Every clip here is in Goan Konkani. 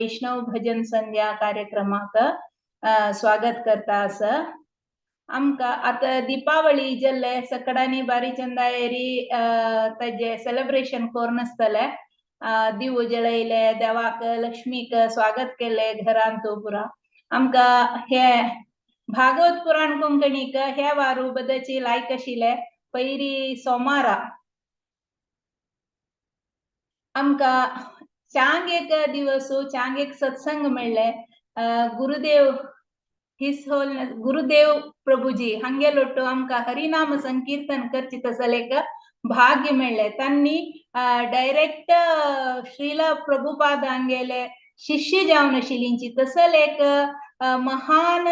वैष्णव भजन संध्या कार्यक्रमाक स्वागत करता आसा. आमकां आतां दीपावली जाल्ले सकडांनी बारी चंदायरी ताजे सेलिब्रेशन करून आसतले. दिवो जळयले, देवाक लक्ष्मीक स्वागत केले घरांत पुरा. आमकां हे भागवत पुराण कोंकणीक हे वारू बदची लायक आशिल्ले पयरी सोमारा आमकां चांग एक दिवस चांग एक सत्संग मेळ्ळे. गुरुदेव his whole गुरुदेव प्रभुजी हांगेलोट्टु आमकां हरिनाम संकीर्तन करची तसले एक भाग्य मेळ्ळे. तांणी डायरेक्ट श्रील प्रभुपाद हांगेले शिष्य जावन आशिल्लींची तसल एक महान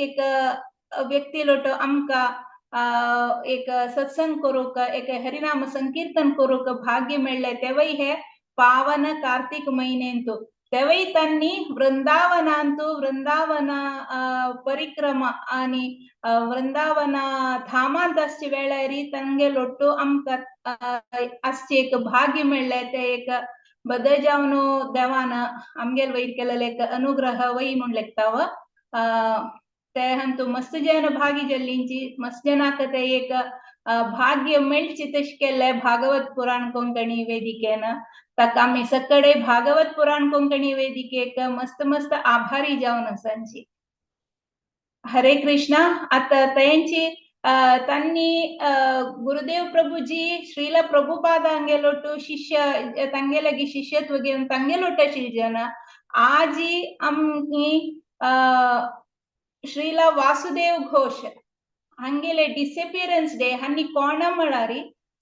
एक व्यक्ती लोटो आमकां एक सत्संग करूंक, एक हरिनाम संकीर्तन करूंक भाग्य मेळ्ळे. तेवय हे पावन कार्तिक म्हयन्यांतु तेवय तांणी वृंदावनांतु वृंदावना परिक्रमा आनी वृंदावना धामांत आसचे वेळार तांगेलोट्टु आमकां आसचे एक भाग्य मेळ्ळे. ते एक बद जावन देवान आमगेल वयर केलेले एक अनुग्रह वय म्हूण लेखताव. ते हांतू मस्त जन भागी जाल्लींची, मस्त जनाक ते एक भाग्य मेळचे तशें केल्ले भागवत पुराण कोंकणी वेदिकेन. ताका आमी सगळे भागवत पुराण कोंकणी वेदिकेक मस्त मस्त आभारी जावन आसांची. हरे कृष्णा. आतां तेंची तांणी गुरुदेव प्रभुजी श्रील प्रभुपाद हांगेलोटु शिष्य, तांगेलागी शिष्यत्व घेवन तांगेलोट आशिल्ले जन. आजी आमी श्रीला वासुदेव घोष हांगेले डिसपियरन्स डे हांणी कोण म्हळ्यार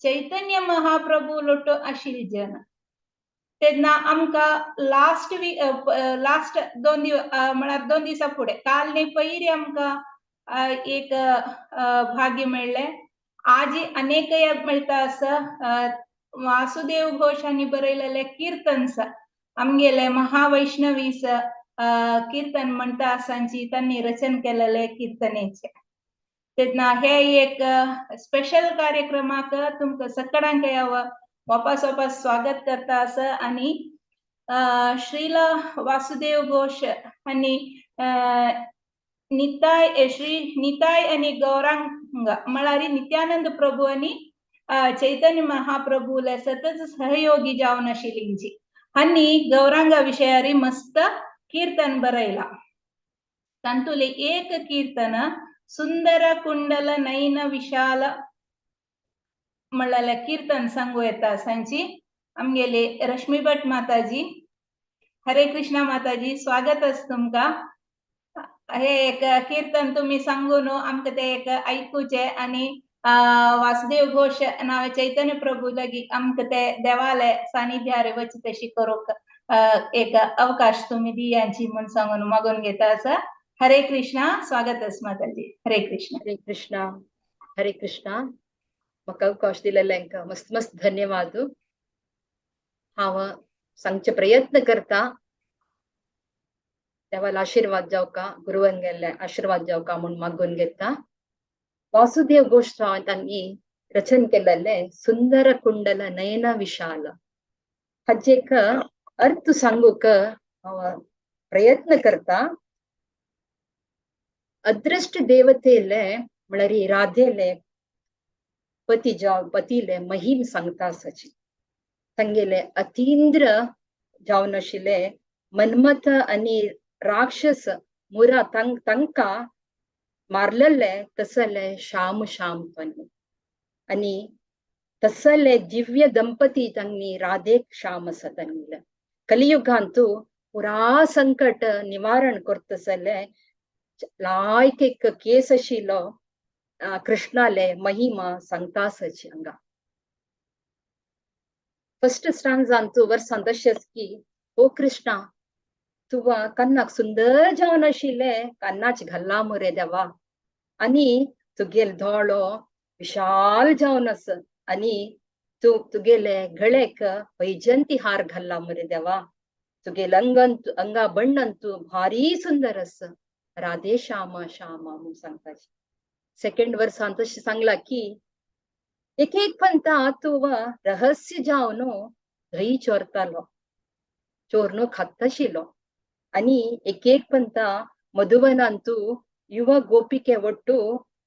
चैतन्य महाप्रभू लोटो आशिल्ले जन. तेन्ना आमकां लास्ट वीक, लास्ट 2 दिवस म्हळ्यार 2 दिसां फुडें, काल न्ही पयरी आमकां एक भाग्य मेळ्ळें. आजी अनेक मेळटा आसा. वासुदेव घोष हांणी बरयलेले कीर्तन्स, आमगेले महावैष्णवीस कीर्तन म्हणटा आसांची तांणी रचन केलेले कीर्तनेचे. तेन्ना हे एक स्पेशल कार्यक्रमाक तुमकां सगळ्यांक हांव वापस वापस स्वागत करता आसा. आनी श्रीला वासुदेव घोष हांणी निताय, श्री निताय आनी गौरांग म्हळ्यार नित्यानंद प्रभू आनी चैतन्य महाप्रभूले सतत सहयोगी जावन आशिल्लींची हांणी गौरांगा विशयारी मस्त कीर्तन बरयला. तांतुले एक कीर्तन सुंदर कुंडल नयन विशाल म्हणलेले कीर्तन सांगू येता सांची आमगेले रश्मी भट माताजी. हरे कृष्णा माताजी, स्वागत आसा तुमकां. हे एक कीर्तन तुम्ही सांगून आमकां ते एक आयकुचें आनी वासुदेव घोष नांव चैतन्य प्रभू लागी आमकां ते देवाले सानिध्यार वच तशी करूंक एक अवकाश तुम्ही दियांची म्हूण सांगून मागून घेता आसा. हरे कृष्णा, स्वागत आसा माताजी. हरे कृष्णा. हरे कृष्णा, हरे कृष्णा. म्हाका अवकाश दिलेल्यांक मस्त मस्त धन्यवाद. हांव सांगचे प्रयत्न करता. देवाला आशीर्वाद जावका, गुरुवान आशीर्वाद जावका म्हूण मागून घेता. वासुदेव घोष तांणी रचन केलेले सुंदर कुंडल नयन विशाल हाजेक अर्थ सांगूक हांव प्रयत्न करता. अदृष्ट देवतेले म्हळ्यार राधेले पती जाव पतीले महिम सांगता आसाची. तांगेले अतींद्र जावन आशिल्ले मन्मथ आनी राक्षस मुरा तांकां मारलेले तसले श्याम श्याम तांणी आनी तसले दिव्य दंपती तांणी राधेक श्याम आसा तांगेले. कलियुगांतु पुरा संकट निवारण करतसले लायक एक केस आशिल्लो कृष्णाले महिमा सांगता आसाची हांगा. फर्स्ट स्टांजांतु वर्सान तशेंच की ओ कृष्णा, तुवा कन्नाक सुंदर जावन आशिल्ले कन्नाच घाल्ला मुरे देवा आनी तुगेल दोळो विशाल जावन आसा आनी तूं तुगेले गळेक वैजंती हार घाल्ला मुरे देवा. तुगेल अंगंतु अंगा बण्णंतु भारी सुंदर आसा, राधे श्याम श्याम म्हूण सांगता. सेकंड वर्सान तशें सांगला की एक एक पंता तूं रहस्य जावन दही चोरतालो. चोरनो खात्ताशिलो आनी एक एक पंता मधुवनांतू युवा गोपिके ಒಟ್ಟು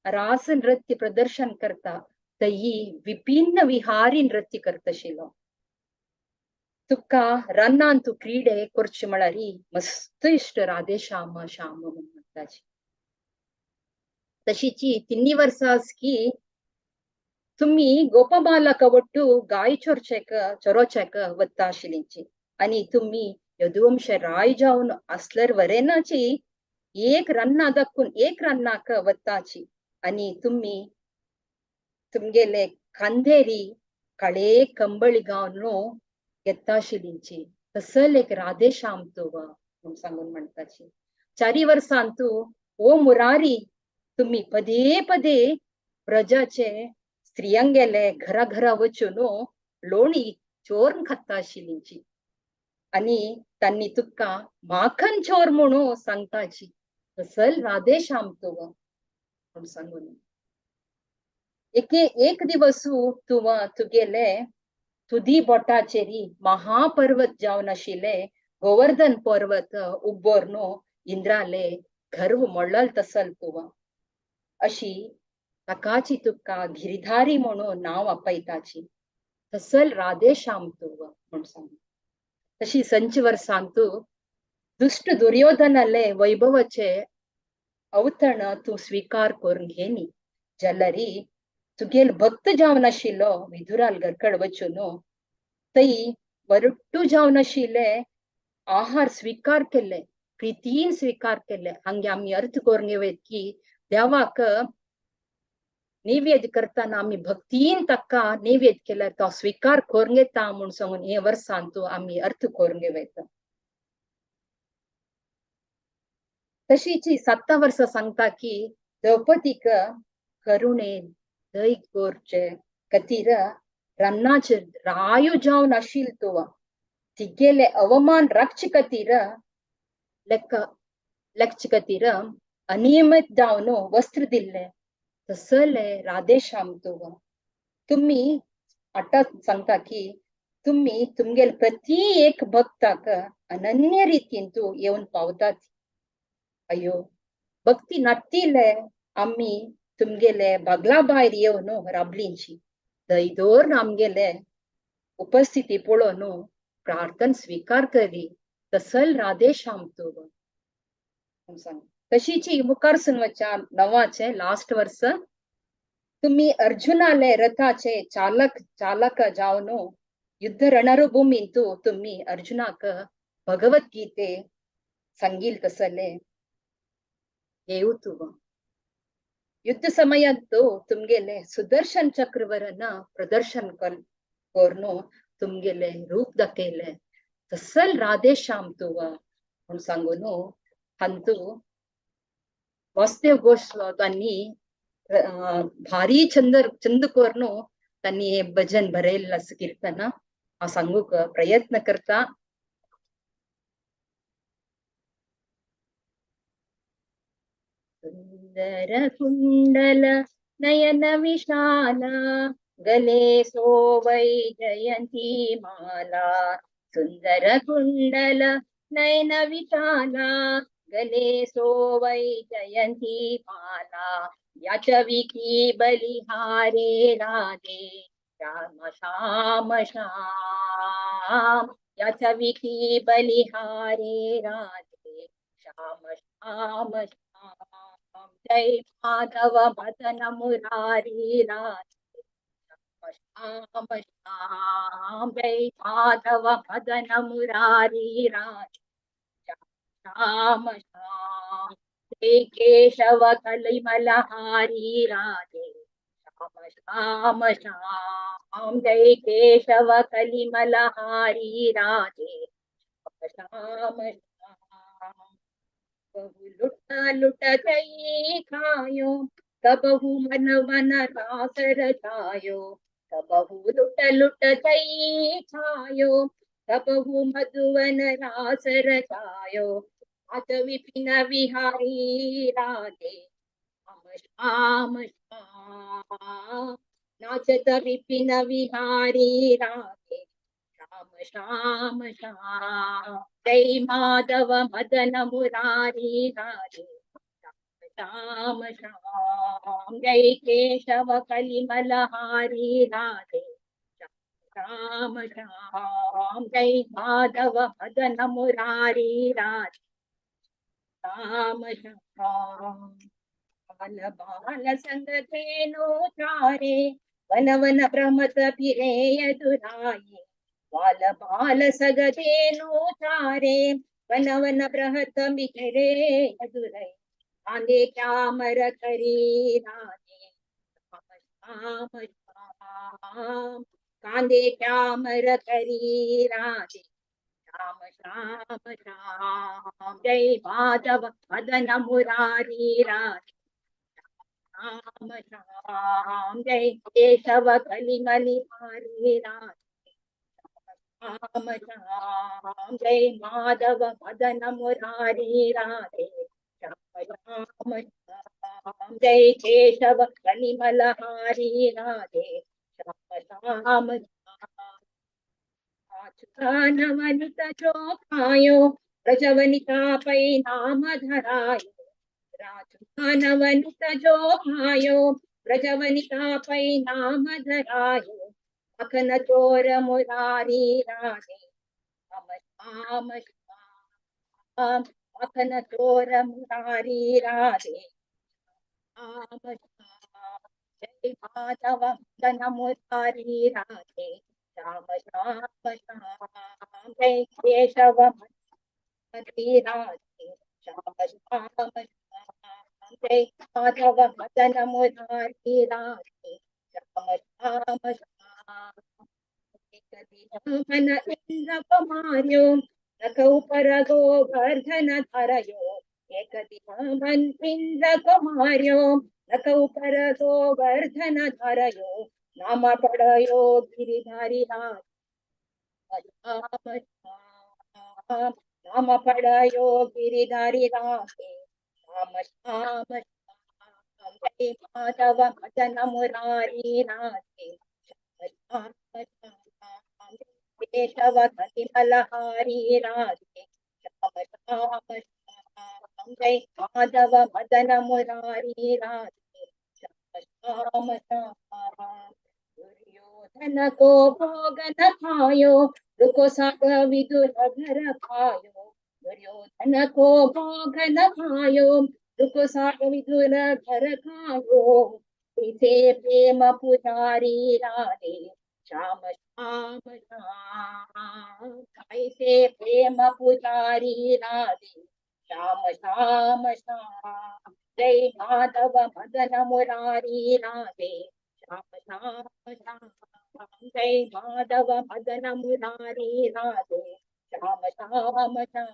ರಾಸ ನೃತ್ಯ ಪ್ರದರ್ಶನ करता तयी विपिन्न विहारी नृत्य करतशिलो. तुका रानांतू क्रीडे करचे म्हळ्यारी मस्त इश्ट राधे श्याम श्याम म्हणून म्हणटाची. तशीची तिन्ही वर्सां की तुमी गोपबालक ಒಟ್ಟು गाय चोरचेक चोरोचेक वता आशिल्लीची आनी तुमी यदुवंश राय जावन आसल्यार वरेनाची एक रन्ना दाखून एक रन्नाक वताची आनी तुमी तुमगेले खांदेरी काळे कंबळी गावन घेताशिल्लीची तसल एक राधे श्याम तूं म्हणून सांगून म्हणटाची. चारी वर्सां तूं ओ मुरारी तुमी पदे पदे प्रजाचे स्त्रियांगेले घरा घरा वचून लोणी चोरून खाता आशिल्लीची आनी तांणी तुका माखन चोर म्हणून सांगताची तसल राधे श्याम तूं म्हणून सांगून. एके एक दिवसू तुवा तुगेले तुदी बोटाचेरी महापर्वत जावन आशिल्ले गोवर्धन पर्वत उब्बोरनो इंद्राले गर्व मोडल तसल तुवा अशी ताकाची तुका गिरिधारी म्हणून नांव आपयताची तसल राधे श्याम तुवा म्हणून सांग. तशी संच वर्सां तूं दुश्ट दुर्योधनाले वैभवाचे अवतरण तूं स्वीकार करून घेनी जाल्यारी तुगेल भक्त जावन आशिल्लो विधुराल घरकड वचून तई वरट्टू जावन आशिल्ले आहार स्वीकार केले प्रितीन स्वीकार केले. हांगे आमी अर्थ करून घेवयत की देवाक नैवेद्य करतना आमी भक्तीन ताका नैवेद्य केल्यार तो स्वीकार करून घेता म्हूण सांगून हे वर्सान तूं आमी अर्थ करून घेवयता. तशीची 7 वर्सां सांगता की द्रौपदीक करुणे दय करचे खातीर रन्नाचे रायो जावन आशिल्लो तूं तिगेले अवमान राखचे खातीर लेखचे खातीर अनियमीत जावन वस्त्र दिल्ले तसले राधे श्याम तूं. तुमी आतां सांगता की तुमी तुमगेले प्रति एक भक्ताक अनन्य रितीन तूं येवन पावतात. अयो भक्ती नातिले आमी तुमगेले बागला भायर येवन राबलींची दयदोर आमगेले उपस्थिती पळोवन प्रार्थना स्वीकार करी तसल राधे श्याम तूं सांग. तशीची मुखार सून वच्या 9वाचें लास्ट वर्स तुमी अर्जुनाले रथाचे चालक चालक जावन युद्ध रणभूमींतू तुमी अर्जुनाक भगवद्गीते सांगील तसले येऊ तूं. युद्ध समयांतू तुमगेले सुदर्शन चक्रवरन प्रदर्शन करून तुमगेले रूप दाखयले तसल राधे श्याम तूं म्हूण सांगून हांतू वासुदेव घोष तांणी भारी चंद चंद करून तांणी हे भजन बरयल्लें आसा कीर्तन हांव सांगूंक प्रयत्न करता. सुंदर कुंडल नयन विशाल गले सोवै जयंती माला सुंदर कुंडल नयन विशाल गले सोवै जयंती माला याचविकी बलिहारे राधे राम श्याम श्याम याचविकी बलिहारे राधे श्याम श्याम श्याम जय माधव मदन मुरारी राधे श्याम श्याम श्याम जय माधव मदन मुरारी राधे श्याम श्याम जय केशव कलिमलहारी राधे श्याम श्याम श्याम जय केशव कलिमलहारी राधे श्याम श्याम बहु लुट लुट जय खायो तबहु मन वन रास रचायो तबहु लुट लुट जय खायो तबहु मधुवन रास रचायो अत विपिन विहारी राधे श्याम श्याम श्याम नाचत विपिन विहारी राधे श्याम श्याम श्याम श्याम जय माधव मदन मुरारी राधे श्याम श्याम जय केशव कलिमलहारी राधे श्याम श्याम जय माधव मदन मुरारी राधे श्याम श्याम। बाल बाल संग धेनु चारे वन वन भ्रमत फिरे यदुराये। बाल बाल सग धेनु चारे वन वन भ्रहत मिखरे यदुराये। कांदे क्यामर करी राधे श्याम श्याम कांदे क्यामर करी राधे श्याम श्याम श्याम जय माधव मदन मुरारी राधे श्याम श्याम जय केशव कलिमलिहारी राधे श्याम श्याम जय माधव मदन मुरारी राधे श्याम श्याम श्याम जय केशव कलिमलहारी राधे श्याम श्याम। नवनित चोखायो प्रजवनिता पै नाम धरायो। नवनित जोखायो प्रजवनिता पै नाम धरायो। मखन चोर मुरारी राधे राम श्याम श्याम मखन चोर मुरारी राधे राम श्याम जय माधव मदन मुरारी राधे श्याम श्याम श्याम जय केशव मदन राधे श्याम श्याम श्याम जय माधव मदन मुरारी राधे श्याम श्याम श्याम। मन इंद्र को मार्यो नखौ पर गोवर्धन धरयो। एक दिन मन इंद्र को मार्यो नखौ पर गोवर्धन धरयो। नाम पड़यो गिरिधारी राम श्याम नाम पड़यो गिरिधारी राधे श्याम श्याम श्याम जय माधव मदन मुरारी राधे श्याम श्याम श्याम केशव कलिमलहारी राधे श्याम श्याम श्याम जय माधव मदन मुरारी राधे श्याम श्याम श्याम। दुर्योधन को भोग न खायो रुको साग विदुर घर खायो। दुर्योधन को भोग न खायो रुको साग विदुर घर खायो। इसे प्रेम पुजारी राधे श्याम श्याम श्याम ऐसे प्रेम पुजारी राधे श्याम श्याम श्याम जय माधव मदन मुरारी राधे श्याम श्याम श्याम जय माधव मदन मुरारी राधे श्याम श्याम श्याम।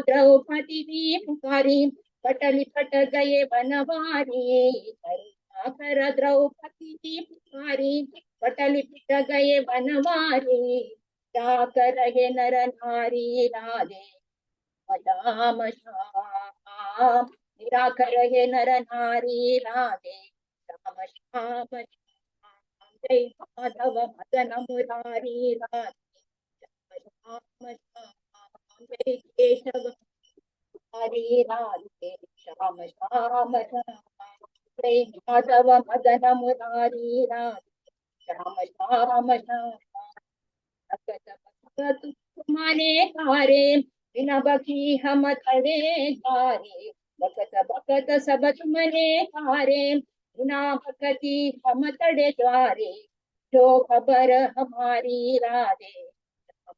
द्रौपदी भी पुकारी पटली पट गए बनवारी। कर द्रौपदी की पुकारी पटली पिट गए बनवारी। जाकर रहे नर नारी राधे श्याम श्याम निराकर रहे नर नारी राधे श्याम श्याम श्याम जय माधव मदन मुरारी राधे श्याम श्याम जय केशव हरि राधे श्याम श्याम श्याम जय माधव मदन मुरारी राधे श्याम श्याम श्याम। तुम्हारे तारे बिना बखी हम थड़े धारे। बकत बकत सब तुमने तारे बिना बकती हम तड़े द्वारे। जो खबर हमारी राधे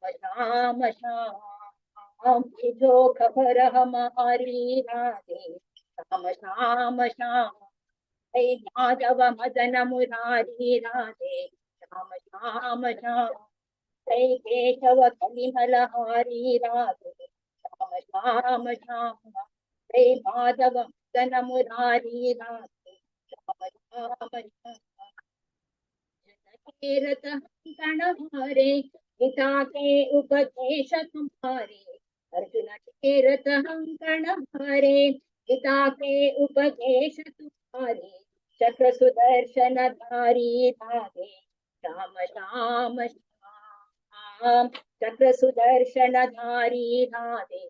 श्याम श्याम श्याम जो खबर हमारी राधे श्याम श्याम श्याम जय माधव मदन मुरारी राधे श्याम श्याम श्याम जय केशव कलिमलहारी राधे श्याम श्याम श्याम जय माधव मदन मुरारी राधे श्याम श्याम श्याम। हरे गीता के उपदेश तुम्हारे। अर्जुन केरत हंकण हरे गीता के उपदेश तुम्हारे। चक्र सुदर्शन धारी राधे श्याम श्याम श्याम। चक्र सुदर्शन धारी राधे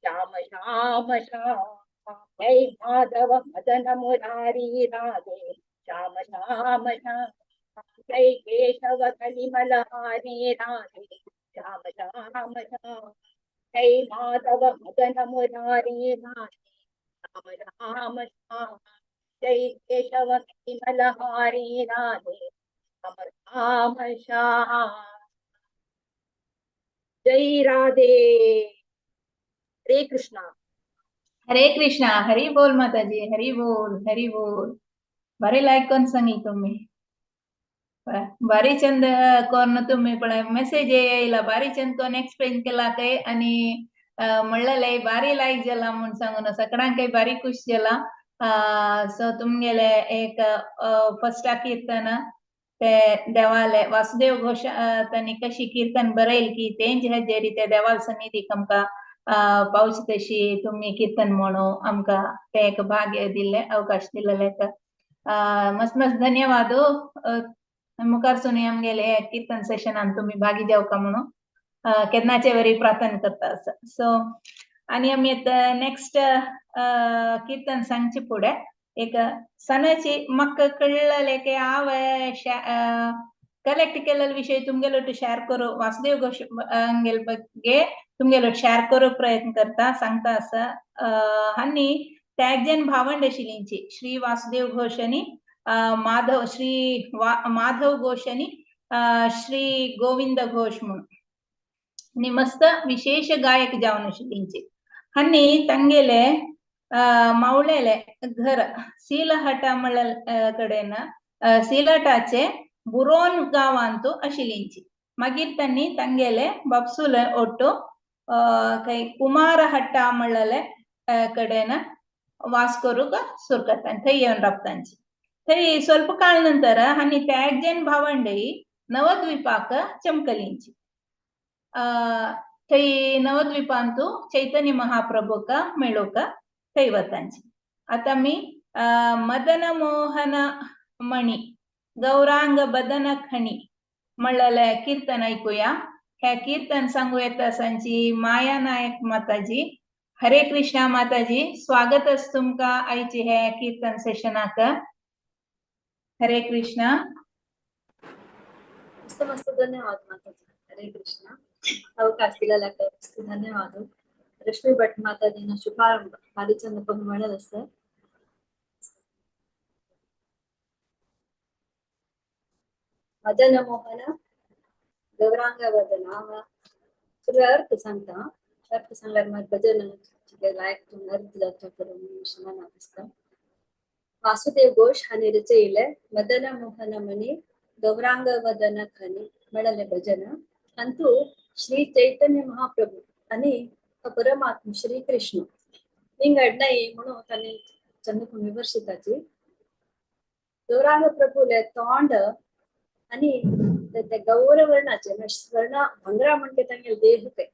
श्याम श्याम श्याम। जय माधव मदन मुरारी राधे श्याम श्याम श्याम। जय केशव कलिमलहारी राधे श्याम श्याम श्याम। जय माधव मदन मुरारी राधे श्याम श्याम श्याम। जय केशव कलिमलहारी राधे श्याम श्याम श्याम। जय राधे। हरे कृष्णा। हरे कृष्णा। हरी बोल माताजी, हरी बोल, हरी बोल। भारी लायक कोण सांगली तुम्ही, भारी चंद कोण तुम्ही, पण मेसेज येयला भारी चंद कोण एक्सप्लेन केला काय आणि म्हणलेले भारी लायक जाला म्हूण सांगून सगळ्यांकय भारी खुश जाला। सो तुमगेले एक फर्स्ट कीर्तन ते देवाले वासुदेव घोष तांणी कशी कीर्तन बरयल की तेंचे हेजेर ते देवाल सन्निधीक आमकां पावचे तशी तुम्ही कीर्तन म्हणू आमकां ते एक भाग्य दिल्ले, अवकाश दिलेले। मस्त मस्त धन्यवाद। मुखार सुनी आमगेले कीर्तन सेशनान तुम्ही भागी जावका म्हणून केन्नाचे वरी प्रार्थना करता आसा। सो आनी आमी आतां नेक्स्ट कीर्तन सांगचे फुडें एक सणाची म्हाका कळ्ळलें की हांवें कलेक्ट केलेलो विशय तुमगेलो शेअर करूं, वासुदेव घोष हांगेले ಬಗ್ಗೆ तुमगेलो शेअर करूं प्रयत्न करता सांगता आसा। आनी त्यागजन भावंड आशिल्लींची श्री वासुदेव घोष आनी माधव श्री माधव घोष आनी श्री गोविंद घोष म्हणून आनी मस्त विशेष गायक जावन आशिल्लींची। आनी तांगेले मावळेले घर सीलहट म्हळ्या कडेन सीलहटाचे बुरोन गांवांतू आशिल्लींची। मागीर तांणी तांगेले बापसूले ಒಟ್ಟು कुमारहट्ट म्हळ्ळले कडेन वास करूंक सुरू करता, थंय येवन राबतांची। थंय ಸ್ವಲ್ಪ काळ नंतर आनी त्यागजन भावंडई नवद्वीपाक चमकलिंची। थंय नवद्वीपांतू चैतन्य महाप्रभूक मेळूंक थंय वतांची। आतां आमी मदन मोहन मणि गौरांग बदन खणी म्हणलेले कीर्तन ऐकूया। हे कीर्तन सांगू येता सांची माया नायक माताजी। हरे कृष्णा माताजी, स्वागत आसा तुमकां आयचे हे कीर्तन सेशनाक। हरे कृष्णा। मस्त मस्त धन्यवाद माताजी। हरे कृष्णा। अवकाश दिलेला मस्त धन्यवाद। रश्मी भट माताजीना शुभारंभ हरिचंद्र म्हणत असं। मदन मोहन गौरांग वदन सगळं अर्थ सांगता, अर्थ सांगल्यार मागीर भजन लायक अर्थ जाता करून मनात आसता। वासुदेव घोष हांणी रचयिल्लें मदन मोहन मणि गौरांग वदन खनी म्हणले भजन। अंतू श्री चैतन्य महाप्रभू आणि परमात्मा श्री कृष्ण विंगड नाही म्हणून तांणी चंद्रपूर विमर्शिताची। गौरांग प्रभूले तोंड आणि ते गौरवर्णाचे स्वर्ण भांगरा म्हणटे तांगेले देह ते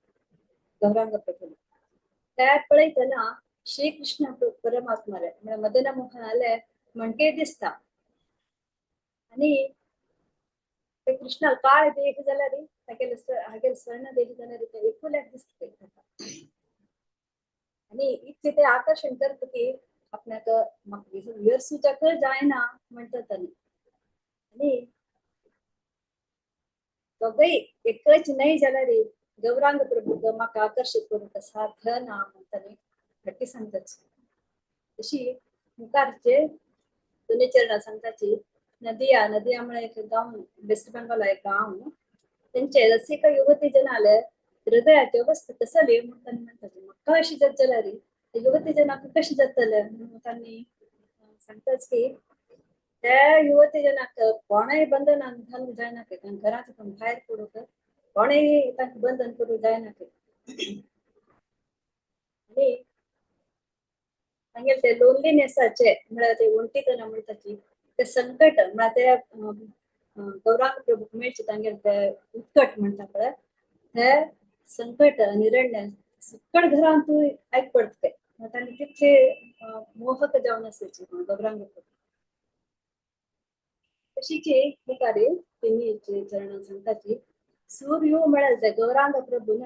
गौरांग प्रभूले त्या पळयतना श्रीकृष्ण परमात्माले म्हळ्यार मदन मोहनाले म्हणके दिसता। आणि ते कृष्णाल काळ देह जाल्यार तागेले हागेले स्वर्ण देह जाल्यार ते एकुल्याक दिसता। आणि इतके ते आकर्षण करता की आपल्याक विसरूच्याक जायना म्हणटा तांणी। आणि दोगय एकच न्हय जाल्यार गौरांग प्रभू म्हाका आकर्शीत करूंक साध्य ना म्हणटा घट्टी सांगताची। तशी मुखारचे दोन्ही चरणां सांगताची। नदिया नदिया म्हळ्यार एक गांव, वेस्ट बेंगॉल एक गांव। तेंचे रसिक युवती जनाले हृदयाची अवस्था कसली म्हूण तांणी म्हणटाची। म्हाका अशी जात जाल्यार युवती जनाक कशी जातले म्हणून तांणी सांगताच की त्या युवती जनाक कोणूय बंधनान घालूंक जायना, घरांत भायर पडूंक कोणूय तांकां बंधन करूंक जायना। आनी तांगेले ते लोनलीनेसाचे म्हळ्यार ते वण्टीतना म्हणटाची ते संकट म्हळ्यार ते गौरांग प्रभूक मेळचे तांगेले ते उत्कट म्हणटा पळय ते संकट आनी रडणे सकट घरांत आयक पडटा ते तांणी तितले मोहक जावन आसाची गौरांग प्रभू। तशीची मुखार तिनी चरणां सांगताची सूर्यो म्हळ्यार ते गौरांग प्रभून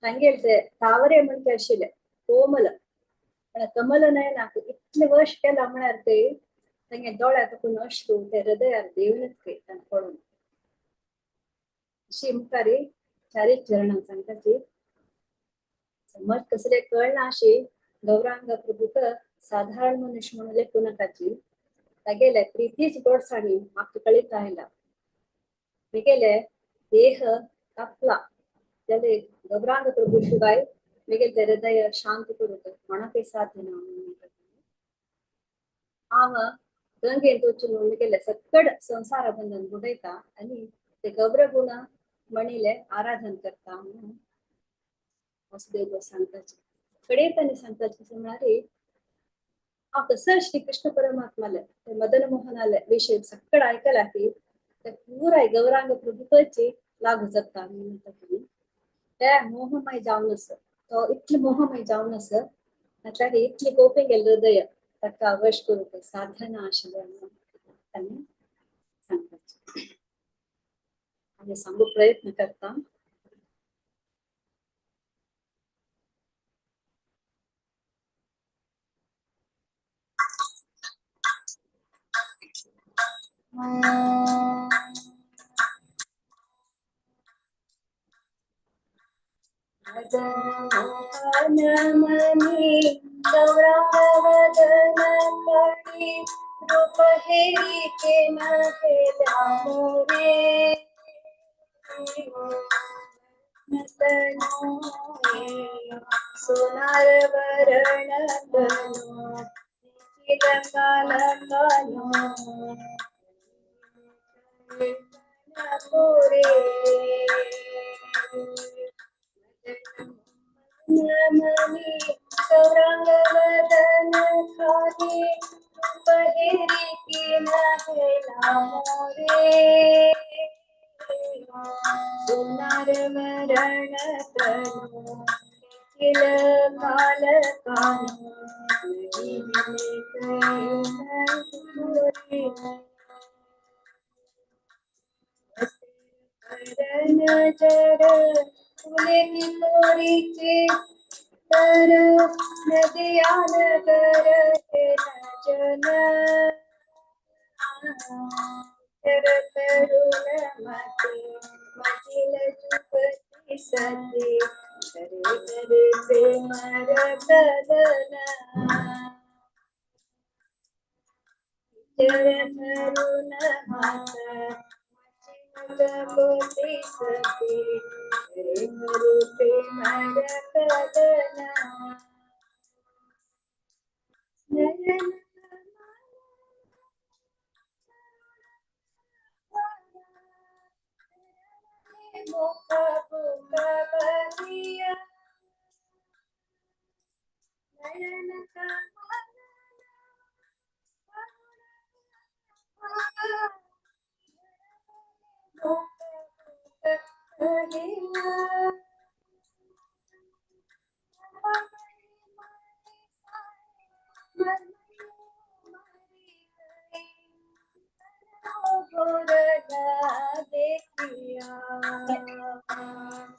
तांगेले ते तावरे म्हणचे आशिल्ले कोमल म्हळ्यार कमल नयनाक इतले वर्ष केला म्हळ्यार ते तांगे दोळ्या तकून अश्रू ते हृदयार देवनच तांकां पडून. अशी मुखार चारी चरणां सांगताची समज कसले कळना अशी गौरांग प्रभूक साधारण मनुष्य म्हणून लेखू नाकाची तागेले प्रितीच गोडसाणी म्हाका कळीत आयला. मिगेले देह कापला जाल्यार गौरांग प्रभू शिवाय मिगेले हृदय शांत करूंक कोणाकय साध्य ना म्हणून. हांव गंगेंत वचून मिगेले सक्कड संवसार बंधन बुडयता आनी ते गौरगुण मणिले आराधन करता म्हणून वासुदेव सांगताचे. कडे तांणी सांगताचे कशें म्हळ्यार हांव कसं श्री कृष्ण परमात्माले ते मदन मोहनाले विशय सक्कड आयकला की ते पुराय गौरांग प्रभुत्वाची लागू जाता म्हणटा. ते मोहमय जावन आस तो इतले मोहमय जावन आस म्हटल्यार इतले गोपे गेल्ले हृदय ताका वश करूंक साधना आशिल्लें म्हणून तांणी सांगपाचें. आमी सांगू प्रयत्न करता. मदन मनी गौरांग वदन कणी रूप हेरी के मोरे सोनार वरण तनु चिरकाल मोरे मनी गौरांग वदन खाने रूप हेरी के मोरे सोनार वरण तनु चिरकाल कानो नजर फुले की मोरीचे तर नदिया नगर हे नजन तर तरुण मते मजिल जुपती सती करे करे प्रेम रतन चर तरुण माता मजिल सती करे करे प्रेम रतन नयन मुख बनिया नयन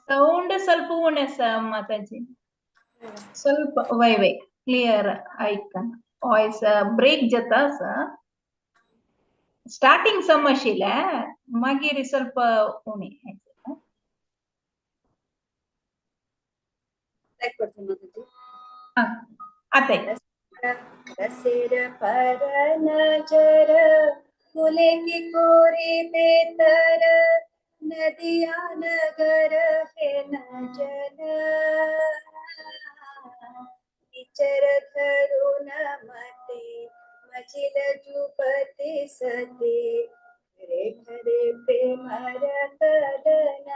ಸೌಂಡ್ ಸ್ವಲ್ಪ ಉಣೆ ಮಾತಾಜಿ, ಸ್ವಲ್ಪ ವೈ ವೈ ಕ್ಲಿಯರ್ ಆಯ್ತ ವಾಯ್ಸ್ ಬ್ರೇಕ್ ಜತ ಸ ಸ್ಟಾರ್ಟಿಂಗ್ ಸಮಶಿಲ ಮಾಗೀರಿ ಸ್ವಲ್ಪ ಉಣಿ. ಆತ रसिर पर नजर फुले की कोरी बेतर नदिया नगर हे नजन विचर धरुण मते मजिल जुपति सती रे हरे प्रेम रतन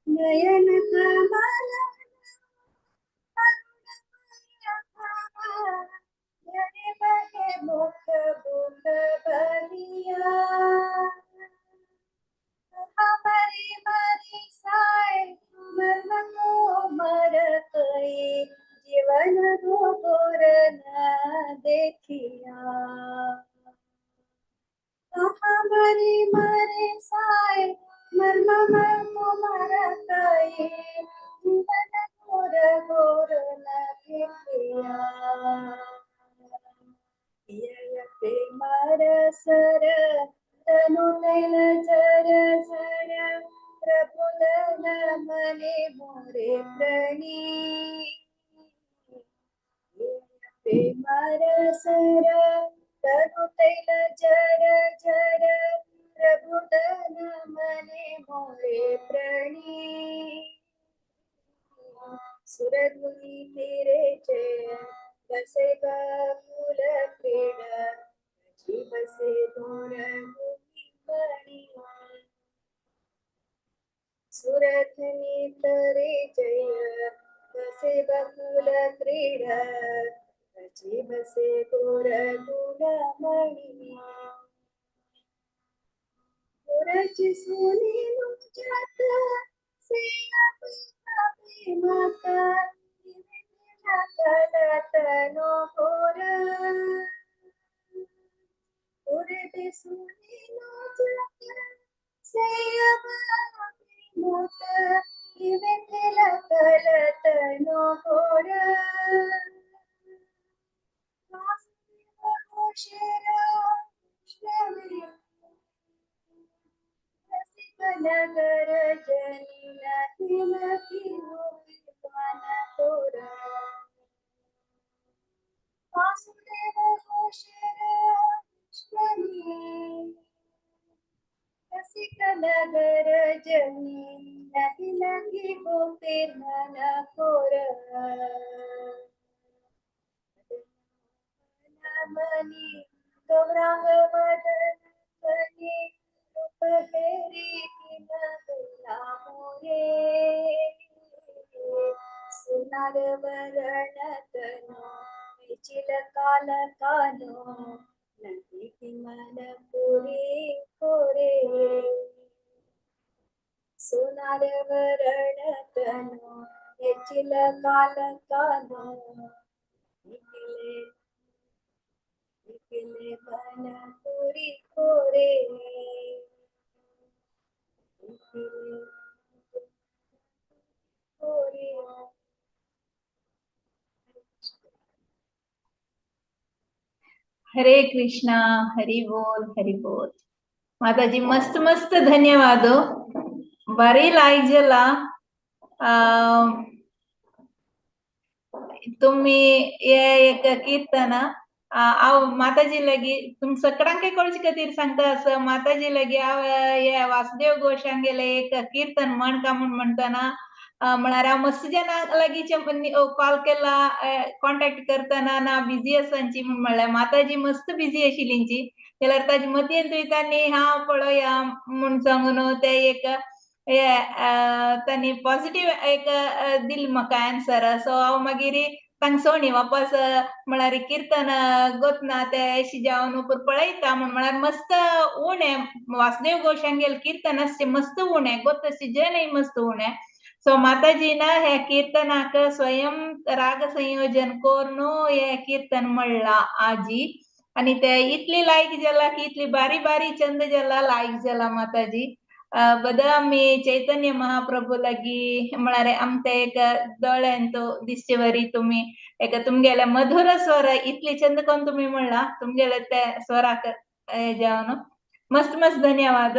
नयन कमल मुख बुख बलिया हमारी मरी साय मर्म को मर कई जीवन गोर न देखिया। मोरे प्रणी प्रेमरसर तरु तैल जर जर प्रभुतन मने मोरे प्रणी सुरधुनी तेरे जय बसे बाकुल क्रीडा बसे दोर मणि सुरधनी तरे जय बसे बकुल क्रीडा बसे गोर गुणमणि गोरची सोने जात से माता तनो गोर गोरते सोने जात से माता तनो गोर नगर वासुदेव रसिक नगर जनी नहीं लगी गोपी मन कोर मनी गौरांग वदन मनी रूप हेरी मोरे सुनार वरण तनो चिल काल कानो नदी मन पुरी कोरे सुनार वरण तनो चिल काल कानो निकले निकले मन पुरी कोरे हरे कृष्णा, हरि बोल, हरि बोल। माताजी मस्त मस्त धन्यवाद। बारी लायक जाला। तुम्ही हे एक कीर्तन हांव माताजी लागी तुम सगळ्यांक कळचे खातीर सांगता आसा। माताजी लागी हांव हे वासुदेव घोषांगेले एक कीर्तन म्हण का म्हूण म्हणटना म्हळ्यार हांव मस्त जाणां लागींचे कॉल केला, कॉन्टेक्ट करतना ना बिजी आसांची म्हूण म्हणल्यार माताजी मस्त बिजी आशिल्लींची जाल्यार ताजे मतीन तुवें तांणी हांव पळोवया म्हूण सांगून ते एक तांणी पॉझिटिव्ह एक दिल म्हाका आन्सर। सो हांव मागीर तांका वापस म्हळ्यार कीर्तन गोतना ते अशी जावन पळयता म्हूण म्हळ्यार मस्त उणें वासुदेव घोषांगेल कीर्तन आसचें मस्त उणें गोत जनय मस्त उणें। सो माताजीन हे कीर्तनाक स्वयं राग संयोजन करून हे कीर्तन म्हणला आजी आनी ते इतली लायक जाला की इतली बारी बारी चंद जाला लायक जाला माताजी। बदा आमी चैतन्य महाप्रभू लागी म्हळ्यार आमकां एक दोळ्यान तो दिसचे वरी तुमी एक तुमगेले मधुर स्वर इतली चंद कोण तुमी म्हणला तुमगेले ते स्वराक जावन मस्त मस्त धन्यवाद।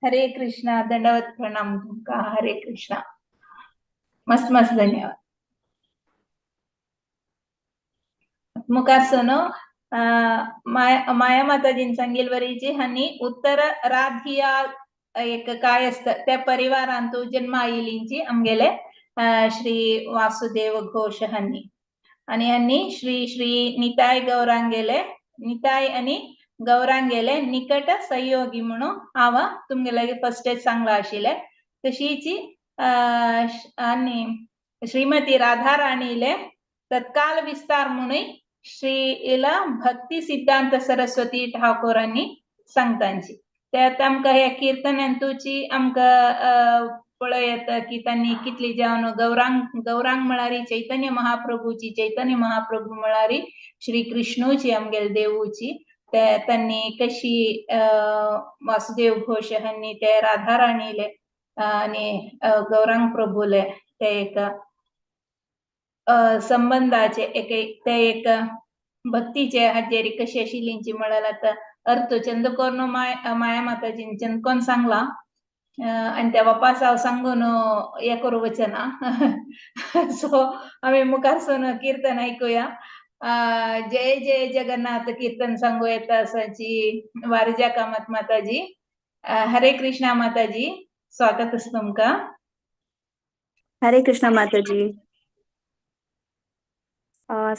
हरे कृष्णा, दंडवत प्रणाम तुमकां। हरे कृष्णा, मस्त मस्त धन्यवाद। मुखार माया माताजीन सांगिल वरीची हांणी उत्तर राधिया एक काय आसता त्या परिवारांतू जन्मा आयिल्लींची आमगेले श्री वासुदेव घोष हांणी आनी हांणी श्री श्री निताय गौरांगेले निताय आनी गौरांगेले निकट सहयोगी म्हणून हांव तुमगेले फर्स्टेच सांगला आशिल्लें। तशीच आनी श्रीमती राधा राणीले तत्काल विस्तार म्हणून श्रीला भक्ती सिद्धांत सरस्वती ठाकूरांनी सांगतांची त्यात आमकां ह्या कीर्तनांतूची आमकां पळय येता की तांणी कितली जावन गौरांग गौरांग म्हळ्यार चैतन्य महाप्रभूची, चैतन्य महाप्रभू म्हळ्यार श्री कृष्णूची आमगेले देवूची ते तांणी कशी वासुदेव घोष हांणी ते राधा राणीले आनी गौरांग प्रभूले ते एक संबंधाचे एक ते एक भक्तीचे हाजेर कशी आशिल्लींची म्हळ्यार आतां अर्थ चंदकोर्न माया माताजीन चंदकोन सांगला। आनी त्या वापास हांव सांगून हें करूं वचना. सो आमी मुखारसून कीर्तन आयकुया. जय जय जगन्नाथ कीर्तन सांगू येता आसाची वारजा कामत माताजी. हरे कृष्णा माताजी, स्वागत आसा तुमकां. हरे कृष्णा माताजी.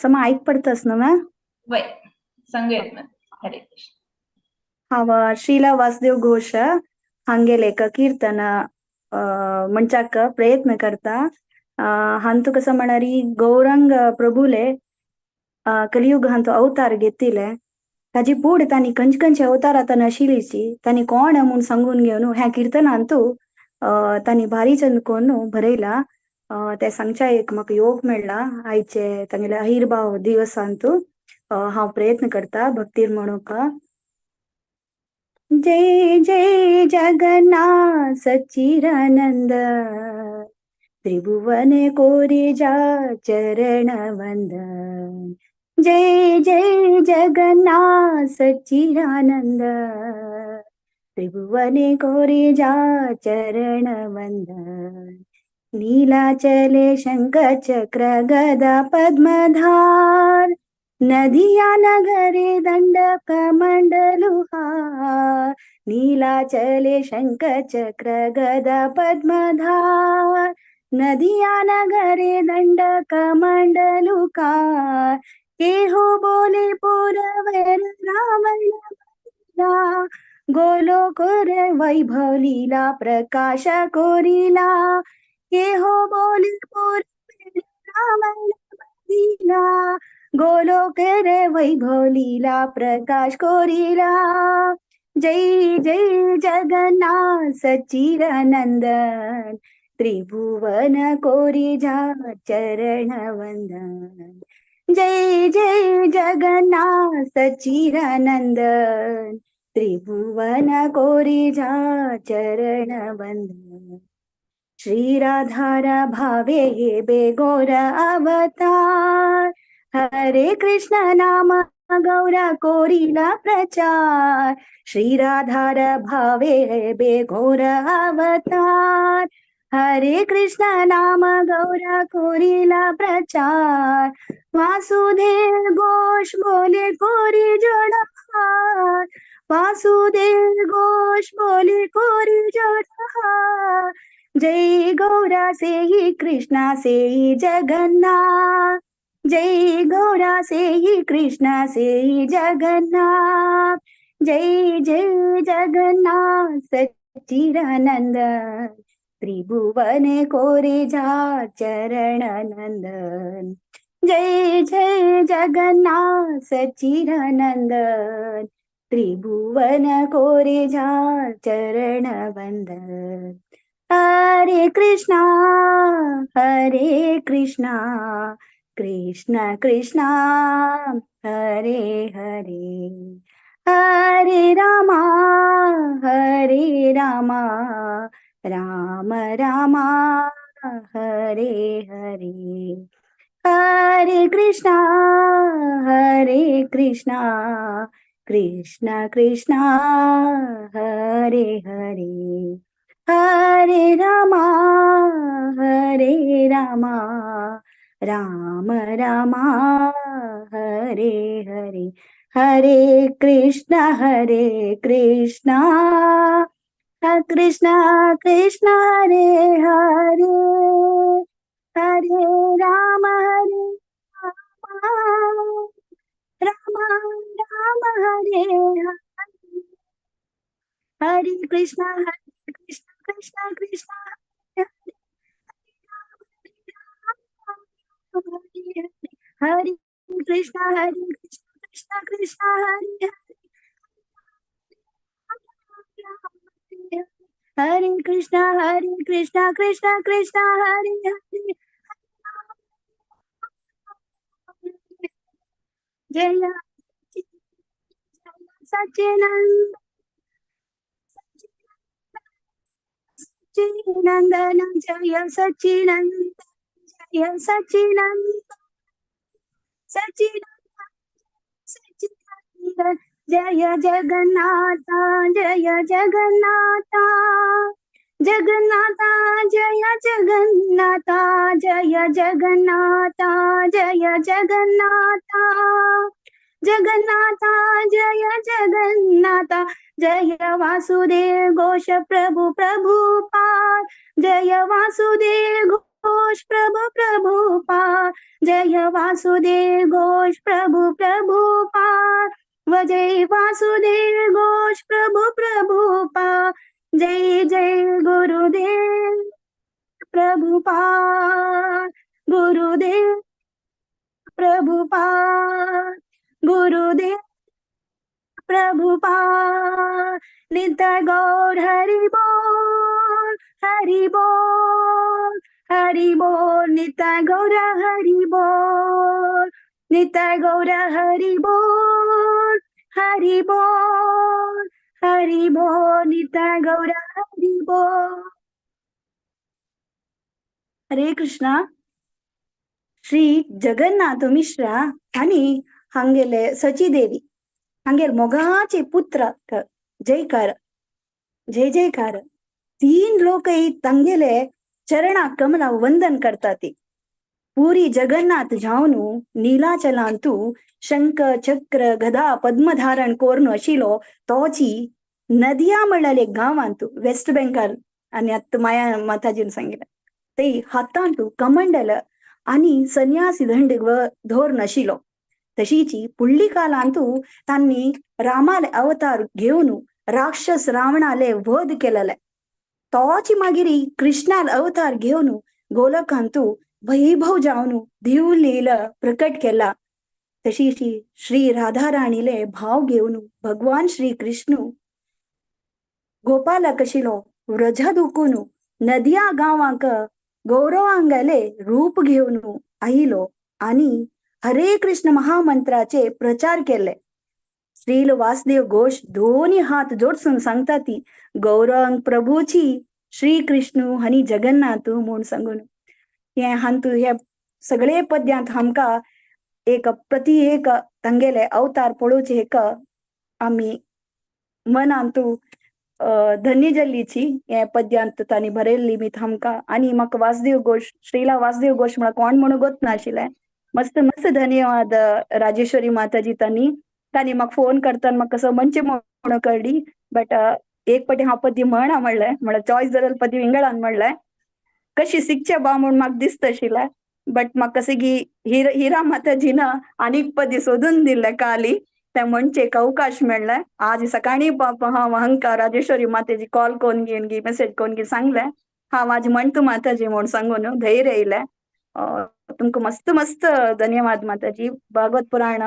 समा आयक पडतास न्हू मॅम? वय, सांगू येत. हरे कृष्ण. हांव श्रीला वासुदेव घोष हांगेले एक कीर्तन म्हणच्याक प्रयत्न करता. हांतु कसं म्हणारी गौरंग प्रभुले कलियुग हांतु अवतार घेतिले, ताजी पूड तांणी खंयचे खंयचे अवतार आतां नाशिल्लीची तांणी कोण म्हूण सांगून घेवन ह्या कीर्तनांतु तांणी भारी चंद कोण बरयला. ते सांगच्या एक म्हाका योग मेळ्ळा आयचे तांगेले अहिर्भाव दिवसांतु. हांव प्रयत्न करता भक्तीर म्हणूंक. जय जय जगन्नाथ सच्चिदानंद, त्रिभुवन कोरी जा चरण वंदन. जय जय जगन्नाथ सच्चिदानंद, त्रिभुवन कोरी जा चरण वंदन. नीलाचले शंख चक्र गदा पद्मधार, नदिया नगरे दंड कमंडलुहार. नीलाचले शंख चक्र गदा पद्मधार, नदिया नगरे दंड कमंडलुकार. केहो बोले पुरवर रावण, गोलोक वैभव लीला प्रकाश कोरिला. केहो बोले पुरवर रावण लीला, गोलोक रे वैभव लीला प्रकाश कोरिला. जय जय जगन्नाथ सच्चिदानंदन, त्रिभुवन कोरी जा चरण वंदन. जय जय जगन्नाथ सच्चिदानंदन, त्रिभुवन कोरी जा चरण वंदन. श्री राधारा भावे हे बेगोर अवतार, हरे कृष्ण नाम गौरा कोरिला प्रचार. श्री राधार भावे हे बेघोर अवतार, हरे कृष्ण नाम गौरा कोरिला प्रचार. वासुदेव घोष बोले कोरी जोड़हार, वासुदेव घोष बोले कोरी जोड़हार. जय गौरा से ही कृष्णा से ही जगन्नाथ, जय गौरा से ही कृष्णा से ही जगन्नाथ. जय जय जगन्नाथ सच्चिदानंद, त्रिभुवन कोरे जा चरण नंदन. जय जय जगन्नाथ सच्चिदानंदन, त्रिभुवन कोरे जा चरण वंदन. हरे कृष्णा हरे कृष्णा कृष्ण कृष्णा हरे हरे, हरे रामा हरे रामा राम रामा हरे हरे. हरे कृष्णा हरे कृष्णा कृष्ण कृष्णा हरे हरे, हरे रामा हरे रामा राम रामा हरे हरे. हरे कृष्णा हरे कृष्णा कृष्णा कृष्णा हरे हरे, हरे राम हरे राम राम राम हरे हरे. हरे कृष्णा हरे कृष्णा कृष्णा कृष्णा हरे हरे, हरे कृष्णा हरे कृष्णा कृष्णा कृष्णा हरे हरे, हरे कृष्णा हरे कृष्णा कृष्णा कृष्णा हरे हरे. जय सच्चिदानंद सच्चिदानंदन, जय सच्चिदानंद जय सच्चिदानंद सच्चिदानंद सच्चिदानंद, जय जगन्नाथ जय जगन्नाथ जगन्नाथा जय जगन्नाथा जय जगन्नाथा जय जगन्नाथा जगन्नाथा जय जगन्नाथा जय वासुदेव घोष प्रभु प्रभुपाद जय वासुदेव घोष प्रभु प्रभुपाद जय वासुदेव घोष प्रभु प्रभुपाद व जय वासुदेव घोष प्रभु प्रभुपाद जय जय गुरुदेव प्रभुपाद गुरुदेव प्रभुपाद गुरुदेव प्रभुपाद नित्य गौर हरि बोल हरि बोल हरि बोल नित्य गौर हरि बोल नित्य गौर हरि बोल हरि बोल हरि बोल नित्य गौर हरि बोल। हरे कृष्णा। श्री जगन्नाथ मिश्रा आणि हांगेले सची देवी हांगेर मोगाचे पुत्र जयकार जय जयकार तीन लोकही तांगेले चरणा कमला वंदन करतात। पुरी जगन्नाथ जावनु नीलाचलांतु शंख चक्र गदा पद्म धारण कोरनु अशिलो तोची नदिया म्हणलेले गांवांतु वेस्ट बेंगाल आणि आत्ता माया माताजीन सांगितलं ते हातांतु कमंडल आणि संन्यासी दंड धोरण अशिलो। तशीची पुढली कालांतु तांनी रामाले अवतार घेवन राक्षस रावणाले वध केलेले तोची मागीर कृष्णाल अवतार घेवन गोलकांतु वैभव जावन दिवलील प्रकट केला। तशीची श्री राधाराणीले भाव घेवन भगवान श्री कृष्ण गोपाला कशिलो व्रजा दुकून नदिया गांवांक गौरवांगाले रूप घेवन आयलो आणि हरे कृष्ण महामंत्राचे प्रचार केले। श्रील वासुदेव घोष दोन्ही हात जोडसून सांगता ती गौरंग प्रभूची श्री कृष्ण आनी जगन्नाथ म्हूण सांगून हे हांतू हे सगळे पद्यांत आमकां एक प्रति एक तांगेले अवतार पळोवचे एक आमी मनांतू धन्य जाल्लीची हे पद्यांत तांणी बरयल्ली मीत आमकां। आनी म्हाका वासुदेव घोष श्रीला वासुदेव घोष म्हळ्यार कोण म्हणून गोत नाशिल्लें। मस्त मस्त धन्यवाद राजेश्वरी माताजी तांणी तांणी म्हाका फोन करताना म्हाका कसो म्हणचे म्हणून कळ्ळी बट एक पटी हांव पद्य म्हणा म्हणलें म्हळ्यार चॉयस जाल्यार पद्य विंगडान म्हणलें कशी शिकचे बा म्हूण म्हाका दिसता आशिल्लें बट म्हाका कशें की हिरा माताजीन आनीक पद्य सोदून दिल्लें काली तें म्हणचे एक अवकाश मेळ्ळें। आज सकाळीं हांव हांकां राजेश्वरी माताजी कॉल कोन्न घेवन गी मेसेज कोन्न गी सांगलें हांव आज म्हणटा माताजी म्हूण सांगून धैर्य येयलें। तुमकां मस्त मस्त धन्यवाद माताजी। भागवत पुराण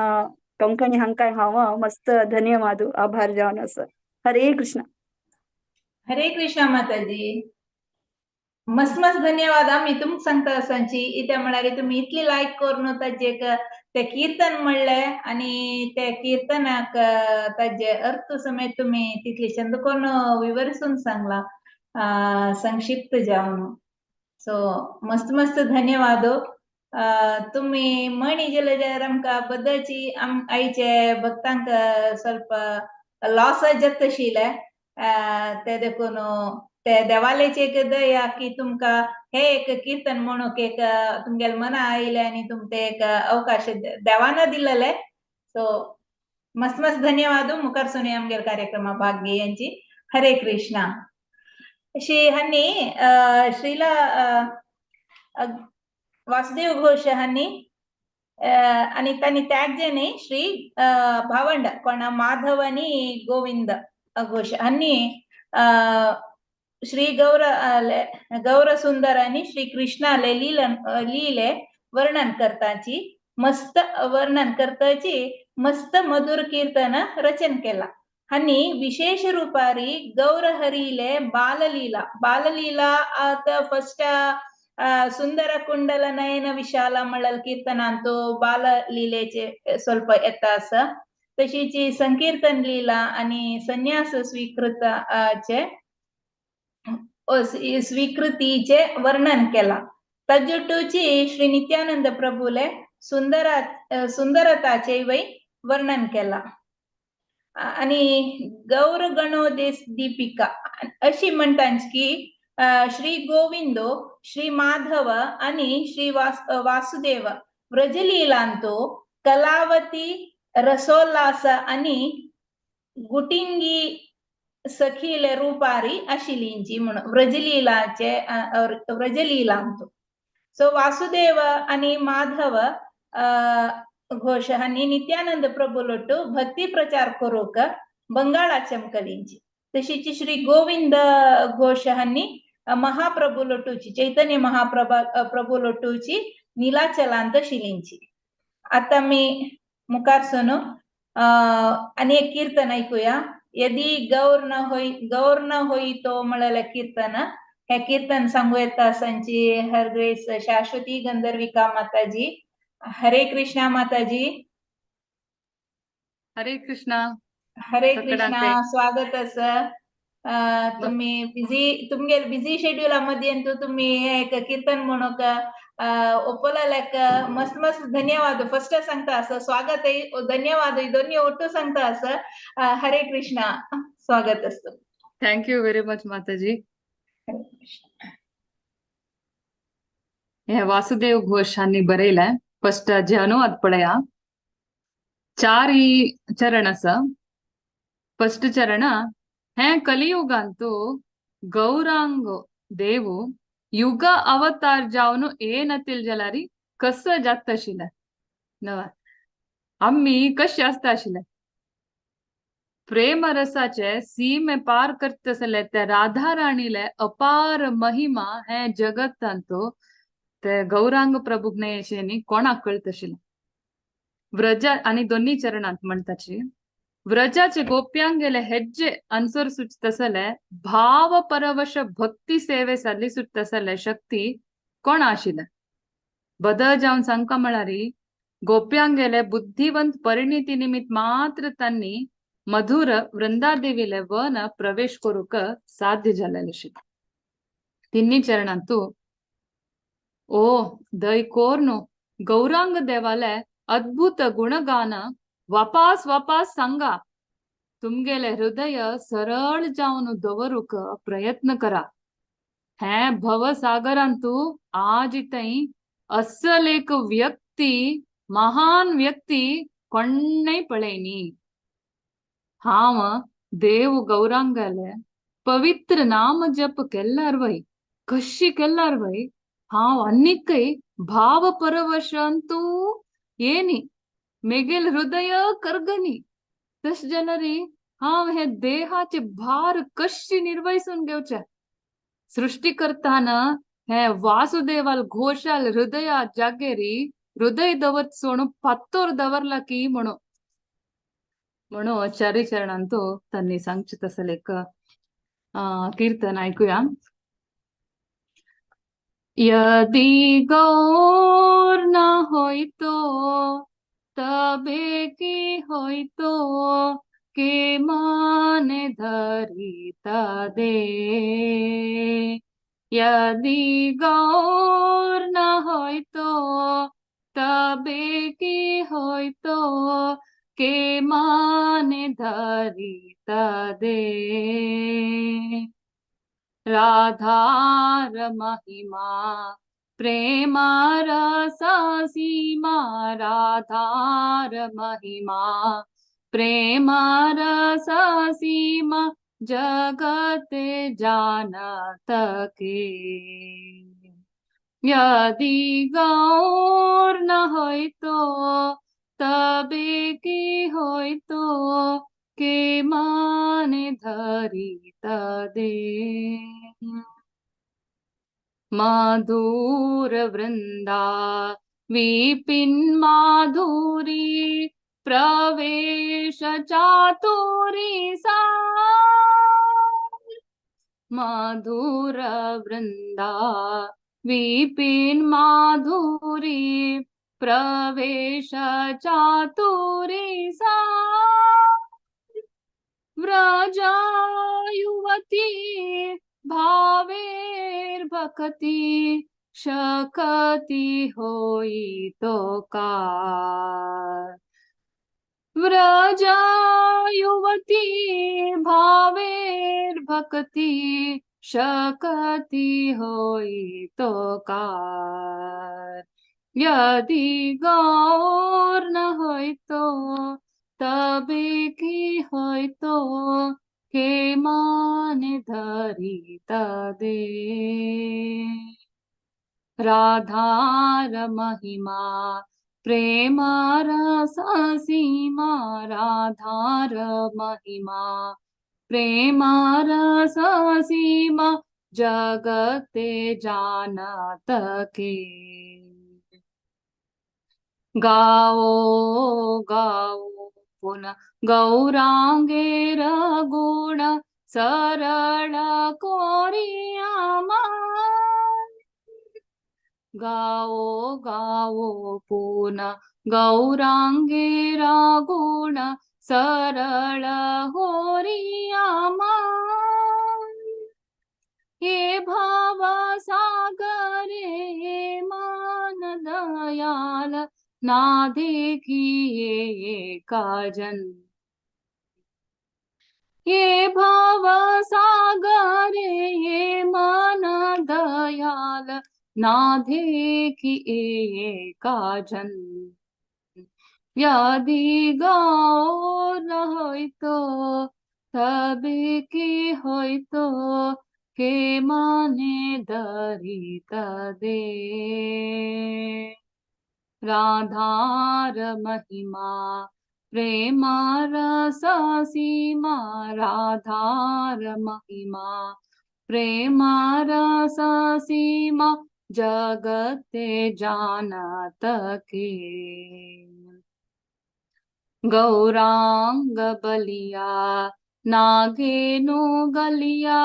कोंकणी हांकां हांव मस्त धन्यवाद आभार जावन आसा। हरे कृष्ण। हरे कृष्ण माताजी, मस्त मस्त धन्यवाद। आमी तुमकां सांगता आसांची इत्या म्हळ्यार तुमी इतली लायक करून ताजे ते कीर्तन म्हणलें आनी ते कीर्तनाक ताजे अर्थ समेत तुमी तितली छंद करून विवरसून सांगला संक्षिप्त जावन। सो मस्त मस्त धन्यवाद। तुमी म्हणी गेले जाल्यार आमकां बद्दलची आयचे भक्तांक ಸ್ವಲ್ಪ लॉस जाता आशिल्लें ते देखून ते देवालेची एक दया की तुमकां हे एक कीर्तन म्हणूंक एक तुमगेले मना आयलें आनी तुमकां एक अवकाश देवान दिलेले। सो मस्त मस्त धन्यवाद। मुखार सुनी आमगेले कार्यक्रमा भाग घेयांची। हरे कृष्णा। अशी हांणी श्रीला वासुदेव घोष हांणी आनी तांणी त्यागजे न्ही श्री भावंड कोणा माधव आनी गोविंद घोष हांणी श्री गौर गौर सुंदर आणि श्री कृष्णाले लीले वर्णन करताची मस्त वर्णन करताची मस्त मधुर कीर्तन रचन केला। आणि विशेष रूपारी गौरहरीले बाललीला बाललीला आता फस्ट सुंदर कुंडल नयन विशाल म्हणल कीर्तनांतु बाललीलेचे ಸ್ವಲ್ಪ येता आसा। तशीची संकीर्तन लीला आणि संन्यास स्वीकृताचे स्वीकृतीचे वर्णन केला। तज्जुटूची श्री नित्यानंद प्रभुले सुंदरताचे वै वर्णन केला। आणि गौर गणोदेश दीपिका अशी म्हणटांच की श्री गोविंदो, श्री माधव आणि श्री वासुदेव व्रजलीलांतो कलावती रसोल्लास आणि गुटिंगी सखीले रुपारी आशिल्लींची म्हणून व्रजलीलाचे व्रजलीलांतो. सो वासुदेव आणि माधव घोष हांणी नित्यानंद प्रभुलोटू भक्ती प्रचार करूंक बंगाळा चमकलिंची. तशीच श्री गोविंद घोष हांणी महाप्रभुलोटूची चैतन्य महाप्रभा प्रभुलोटूची नीलाचलांत शिलिंची. आता मी मुखार सोनू आनी एक कीर्तन ऐकूया. यदि गौर न होई गौर न होई तो म्हळ्यार कीर्तन. हे कीर्तन सांगू येता सांची हरग्रेस शाश्वती गंधर्विका माताजी. हरे कृष्णा माताजी. हरे कृष्णा. हरे कृष्णा. सगळ्यांचे स्वागत आसा. तुम्ही बिझी तुमगेल बिझी शेड्युला मध्ये तुम्ही एक कीर्तन म्हणूक ओपलाक मस्त मस्त धन्यवाद. फर्स्ट सांगता असं स्वागत आहे, धन्यवाद दोन्ही ಒಟ್ಟು सांगता असं. हरे कृष्णा, स्वागत असतं. Thank you very much माताजी. हरे कृष्णा. हे वासुदेव घोष हांणी बरयलाय. फर्स्ट जे अनुवाद पळया. चारी चरण आसा. फर्स्ट चरण, हे कलियुगांतु गौरांग देव युग अवतार जावन येनतील जाल्यार कसं जाता आशिल्लें नवा आमी कशें आसता आशिल्लें. प्रेम रसाचे सीमे पार करतसले ते राधा राणीले अपार महिमा हे जगतांतु ते गौरांग प्रभूक न्हय अशें न्ही कोणाक कळत आशिल्लें. व्रजा आनी दोन्ही चरणांत म्हणटाची व्रजाचे गोप्यांगेले हेज्जे अनुसरसूच तसले भाव परवश भक्ती सेवे सल्लिसूच तसले शक्ती कोण आशिल्लें. बदल जावन सांगका म्हळ्यार गोप्यांगेले बुद्धिवंत परिणिती निमित्त मात्र तांणी मधुर वृंदादेवीले वन प्रवेश करूंक साध्य जालेलें आशिल्लें. तिन्ही चरणांतु ओ दय कोर्नु गौरांग देवाले अद्भुत गुणगान वापास वापास सांगा. तुमगेले हृदय सरळ जावन दवरूंक प्रयत्न करा. हे भवसागरांतु आज थंय अस्सल एक व्यक्ती महान व्यक्ती कोण्णय पळयनी. हांव देव गौरांगाले पवित्र नाम जप केल्यार वय कशी केल्यार वय हांव आनीकय भाव परवशांतु येनी मेगेल हृदय करगनी. तशें जाल्यार हांव हे देहाचे भार कशी निर्वयसून घेवचे. सृष्टी करताना हे वासुदेवाल घोषाल हृदया जागेरी हृदय दवर सोणू पात्तोर दवरला की म्हणू म्हणून चारी चरणांतु त्यांनी सांगचे तसले एक कीर्तन ऐकूया. यदि गौर न होइतो तबे की होइतो के माने धरिता दे. यदि गौर न होइतो तबे की होइतो के माने धरिता दे. राधार महिमा प्रेम रस सीमा राधार महिमा प्रेम रस सीमा जगत जानत के. यदि गौर न होइतो तबे की होइतो के माने धरिता दे. मधुर वृंदा विपिन माधुरी प्रवेश चातुरी सा. मधुर वृंदा विपिन माधुरी प्रवेश चातुरी सा. व्रजा युवती भावेर भक्ती शकती होई तो का. व्रजा युवती भावेर भक्ती शक्ति होई तो कार। यदि गौर न होइतो तबे की होइतो, के माने धरिता दे। राधार महिमा प्रेम रस सीमा, राधार महिमा प्रेम रस सीमा, जगते जानत के। गाओ गाओ पुन गौरांगेर गुण, सरळ कोरिया मान। गाओ गाओ पुन गौरांगेर गुण, सरळ होरिया मान। ये भाव सागरे मान दयाल, ना देखिए काजन। ये भाव सागरे ये मान दयाल, ना देखिए काजन। यदि गौर न होइतो तबे की होइतो, के माने दरिता दे। राधार महिमा प्रेम रस सीमा, राधार महिमा प्रेम रस सीमा, जगते जानत के। गौरांग बलिया नागेनु गलिया,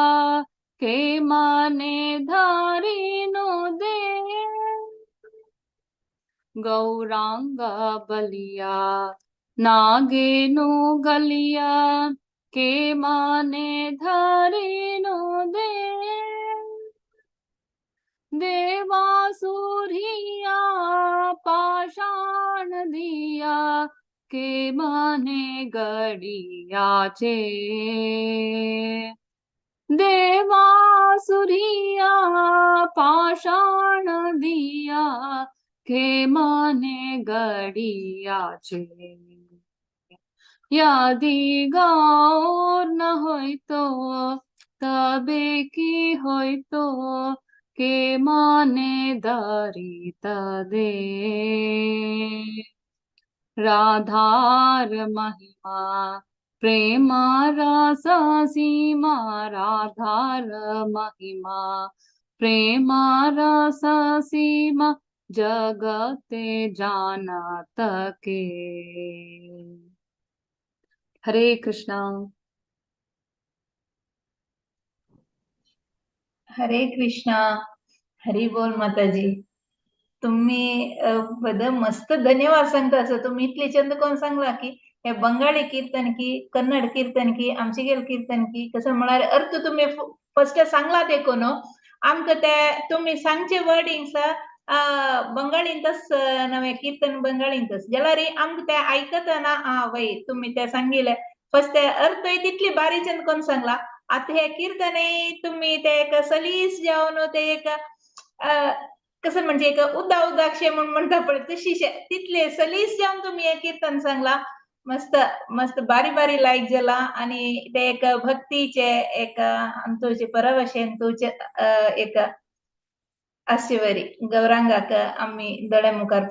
के माने धारिनु दे। गौरांग बलिया नागेनु गलिया, के माने धारिनु दे। देवासुरिया पाषाण दिया, के माने गडियाचे। देवासुरिया पाषाण दिया, के माने गडियाचे। यदि गौर न होइतो तबे की होइतो, के माने दरिता दे। राधार महिमा प्रेम रस सीमा, राधार महिमा प्रेम रस सीमा, जगते जानत के। हरे कृष्णा। हरे कृष्णा। हरी बोल माताजी। तुम्ही मस्त धन्यवाद सांगता असं तुम्ही इतले चंद कोण सांगला की हे बंगाली कीर्तन की कन्नड कीर्तन की आमचे गेल कीर्तन की कसं म्हळ्यार अर्थ तुम्ही फर्स्ट सांगला ते कोण आमकां ते तुम्ही सांगचे वर्डिंग्स बंगालींतच नवे कीर्तन बंगालींतच जाल्यार आमकां ते आयकतना आ वय तुम्ही ते सांगिले फर्स्ट ते अर्थ तितली बारीक चंद कोण सांगला. आतां हे कीर्तन तुम्ही ते एक सलीस जावन ते एक कसं म्हणजे एक उदा उदाक्षे म्हणून म्हणता पळय तशी तितले सलीस जावन तुम्ही हे कीर्तन सांगला. मस्त मस्त बारी बारी लायक जाला आणि ते एक भक्तीचे एक अंतूचे परवशेन तुचे एक आसचे गौरांगाक आमी दोळे मुखार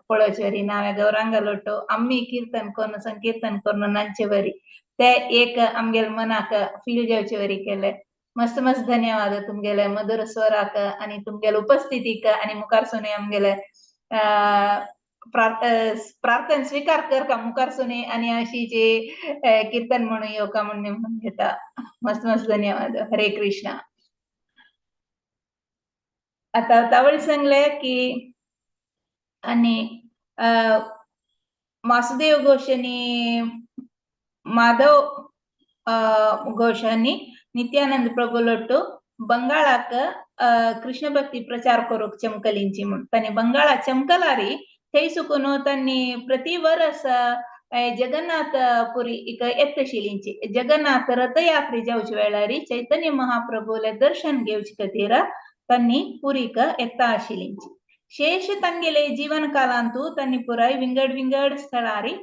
पळोवचे वरी नावे गौरांगा लोटो आमी कीर्तन करून संकीर्तन करून नाचचे वरी ते एक आमगेले मनाक फील जावचे वरी केले. मस्त मस्त धन्यवाद तुमगेले मधुर स्वराक आणि तुमगेले उपस्थितीक आणि मुखार सुने आमगेले प्रार्थना स्वीकार कर का मुखार सुने आणि अशी जे कीर्तन म्हणून येवका म्हणून घेता. मस्त मस्त धन्यवाद. हरे कृष्णा. आता तावळ सांगले की आणि वासुदेव घोष आणि माधव घोष हांणी नित्यानंद प्रभु लोटू बंगाळाक कृष्ण भक्ती प्रचार करूंक चमकलींची म्हूण तांणी बंगाळा चमकलारी थंय सुकून तांणी प्रति वर्स जगन्नाथ पुरी इक येतशिलींची जगन्नाथ रथयात्रे जावचे वेळार चैतन्य महाप्रभूले दर्शन घेवचे खातीर तांणी पुरीक येता आशिल्लींची. शेष तांगेले जीवन कालांतू तांणी पुराय विंगड विंगड स्थळारी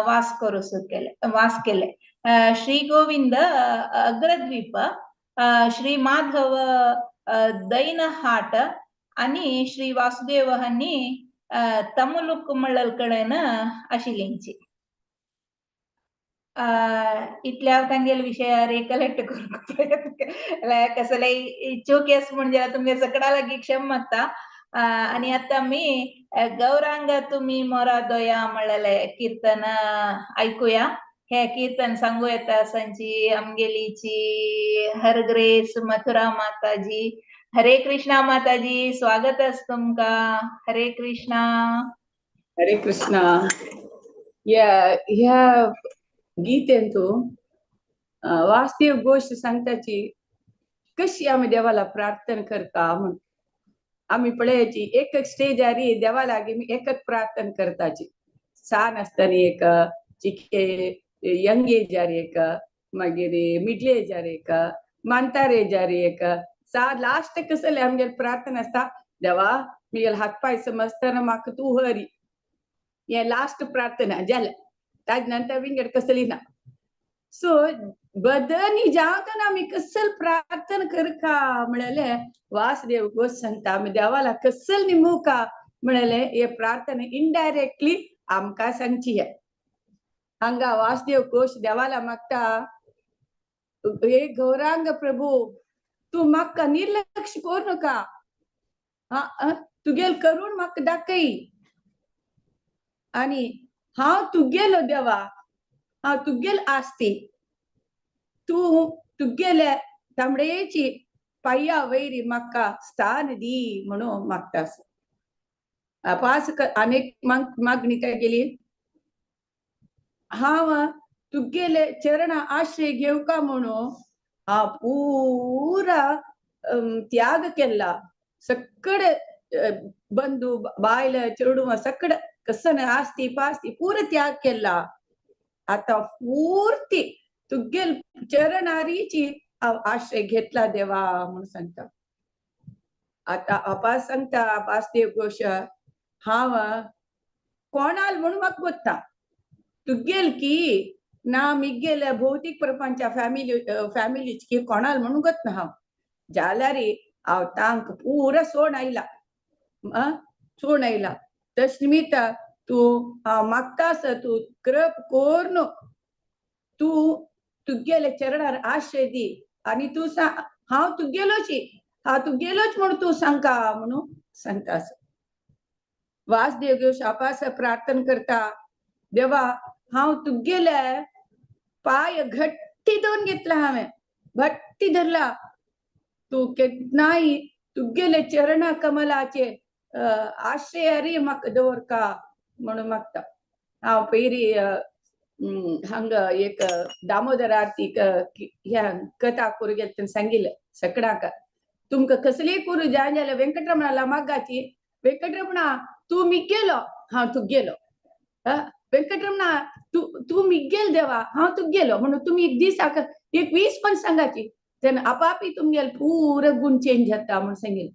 वास करूं केले वास केले. श्री गोविंद अग्रद्वीप, श्री माधव दैनहाट आणि श्री वासुदेव हांणी तमुलुक म्हणल कडेन आशिल्लींची. इतल्या तांगेले विशयार कलेक्ट करूंक प्रयत्न कसलेय चूक येस म्हण जाल्यार तुमगे सगळ्या लागीं क्षम मागता. आणि आता मी गौरांग तुम्ही मोरा दोया म्हणलेले कीर्तन ऐकूया. हे कीर्तन सांगू येता संची आमगेलीची हरग्रेस मथुरा माताजी. हरे कृष्णा माताजी, स्वागत आस तुमका. हरे कृष्णा. हरे कृष्णा. या ह्या गीतेंतू वासुदेव घोष सांगताची कशी आमी देवाला प्रार्थना करता म्हण. आमी पळयाची एक एक स्टेजारी देवा लागीं एक एक प्रार्थना करताची. सान आसतना एक, चिके यंग एजार एक, मागीर मिडल एजार एक, मानतार एजार एक, सा लास्ट कसले आमगेले प्रार्थना आसता देवा म्हगेले हात पांय समजतना म्हाका तूं हरी. हे लास्ट प्रार्थना जालें. ताजे नंतर विंगड कसली ना. सो बदनी जावतना आमी कसल प्रार्थना करका म्हणले वासुदेव घोष सांगता आमी देवाला कसल निमुका म्हणले हे प्रार्थना इनडायरेक्टली आमकां सांगची. हे हांगा वासुदेव घोष देवाला मागता, हे गौरांग प्रभू तूं म्हाका निर्लक्ष करूं नाका, तुगेल करून म्हाका दाखय आनी हांव तुगेलो देवा, हांव तुगेल आसती, तूं तुगेले तांबडेची पांया वयरी म्हाका स्थान दी म्हणून मागता. पास अनेक मागणी काय केली, हांव तुगेले चरणा आश्रय घेवका म्हणून हांव पुरा त्याग केला. सगळे बंधू बायल चेडूं सगळे कसन आस्ती पास्ती पुरा त्याग केला. आता पूर्ती तुगेल चरणारीची आश्रय घेतला देवा म्हणून सांगता. आता अपास सांगता वासुदेव घोष हांव कोणाल म्हणून म्हाका गोत्ता तुगेल की ना मिगेले भौतीक प्रपंचा फॅमिली फॅमिलीच की कोणाल म्हणून गोत ना हांव, जाल्यार हांव तांक पुरा सोड आयला, सोड आयला. तश निमित्त तूं हांव मागता तूं कृप कोरून तूं तुगेले चरणार आश्रय दी आनी तूं हांव तुगेलोची, हांव तुगेलोच म्हणून तूं सांगका म्हणून सांगता. वासुदेव घोष आपास प्रार्थना करता, देवा हांव तुगेले पाय घट्टी धरून घेतला, हांवें घट्टी धरला, तूं केन्नाय तुगेले चरणा कमलाचे आश्रयारी म्हाका दवरका म्हणून मागता. हांव पयरी हांगा एक दामोदर आरतीक ह्या कथा करूं गेले तेन्ना सांगिल्लें सगळ्यांक, तुमकां कसलीय करूं जाय जाल्यार वेंकटरमणाला मागाची, वेंकटरमणा तूं मिगेलो हांव तुगेलो, वेंकटरमणा तूं तूं मिगेल देवा हांव तुगेलो म्हणून तुमी एक दिसाक एक 20 पण सांगाची, तेन्ना आपापी तुमगेले पुरो गुण चेंज जाता म्हणून सांगिल्लें.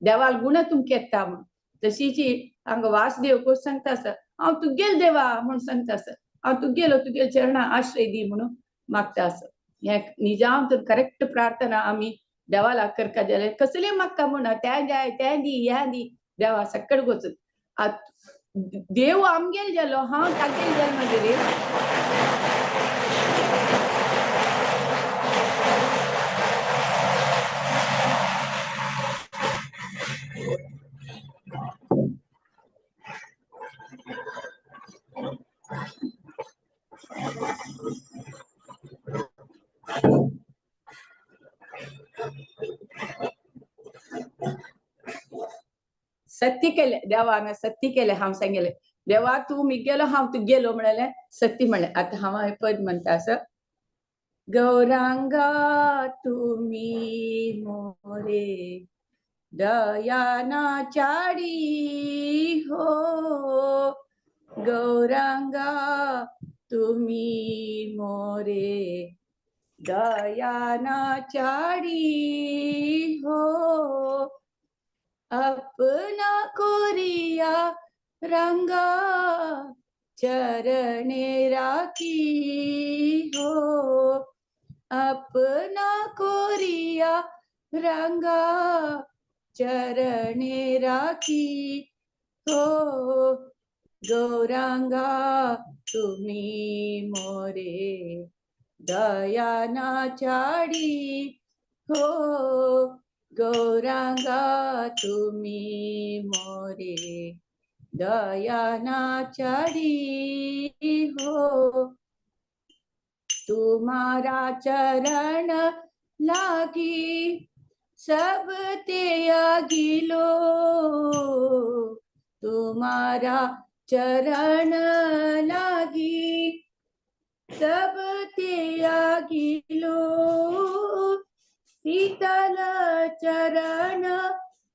देवाल गुण तुमकां येता म्हणून. तशीची हांगा वासुदेव घोष सांगता आसा हांव तुगेल देवा म्हणून सांगता आसा, हांव तुगेलो तुगेल चरणा आश्रय दी म्हणून मागता आसा. हें निजाम तर करेक्ट प्रार्थना आमी देवाला करका जाल्यार कसले मागता म्हणून तें जाय तें दी हें दी देवा सकट वचून देव आमगेल जालो हांव तागेल जाल मागीर. सत्य केले देवान, सत्य केले हांव सांगेले देवा तूं मिगेलो हांव तुगेलो म्हणलें सत्य म्हणलें. आतां हांव हें पद म्हणटा आसा, गौरांगा तुमी मोरे दयाना चाडी हो, गौरांगा तुम्ही मोरे दयाना चाड़ी हो। अपना कोरिया रंगा चरणे राखी हो। अपना कोरिया रंगा चरणे राखी हो। गौरांगा तुम्ही मोरे दयाना चाड़ी हो। गौरांगा तुम्ही मोरे दयाना चाड़ी हो। तुम्हारा चरण लागी सब त्यागिलो। तुम्हारा चरण लागी सब त्यागिलो। शीतल चरण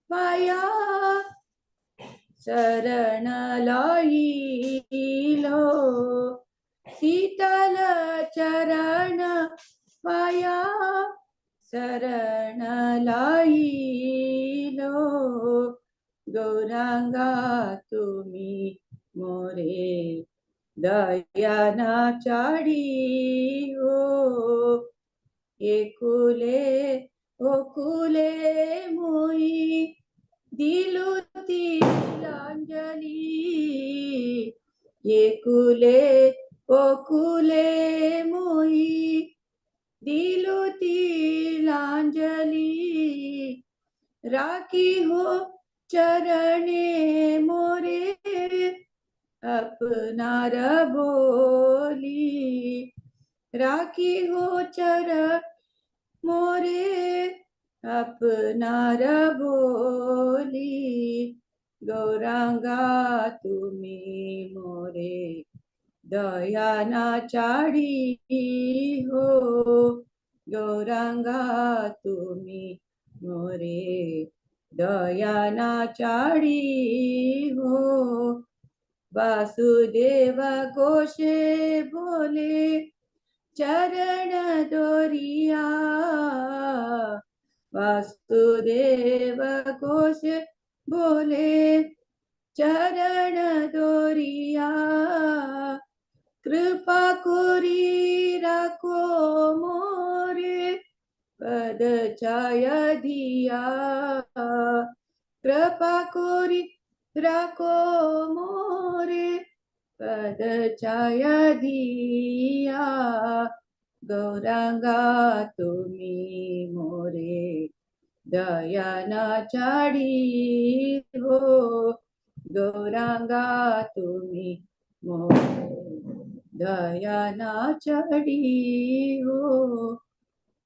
पाया शरण लाईलो। शीतल चरण पाया शरण लाईलो। गौरांगा तुम्ही मोरे दयाना चाड़ी हो। एकुले ओकुले मोई दिलु तिलांजलि। एकुले ओकुले मोई दिलु तिलांजलि। राखी हो चरणे मोरे अपनार बोली। राखी हो चरण मोरे अपनार बोली। गौरांगा तुम्ही मोरे दयाना चाड़ी हो। गौरांगा तुम्ही मोरे दयाना चाड़ी हो। वासुदेव घोषे बोले चरण दोरिया। वासुदेव घोष बोले चरण दोरिया। कृपा कोरी राखो मोरे पद छाया दिया। कृपा कोरी राखो मोरे पद छाया दिया। गौरांगा तुम्ही मोरे दयाना चाड़ी हो। गौरांगा तुम्ही मोरे दयाना चाड़ी हो।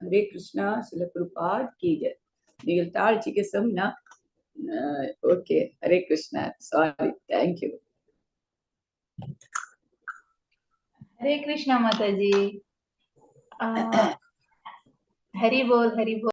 हरे कृष्णा। शिल प्रभुपाद की जय। நீங்கள் தாழ்ச்சிக்கு சொன்னா okay. Hare Krishna. Sorry, thank you. Hare Krishna Mataji. Hari बोल, हरि बोल।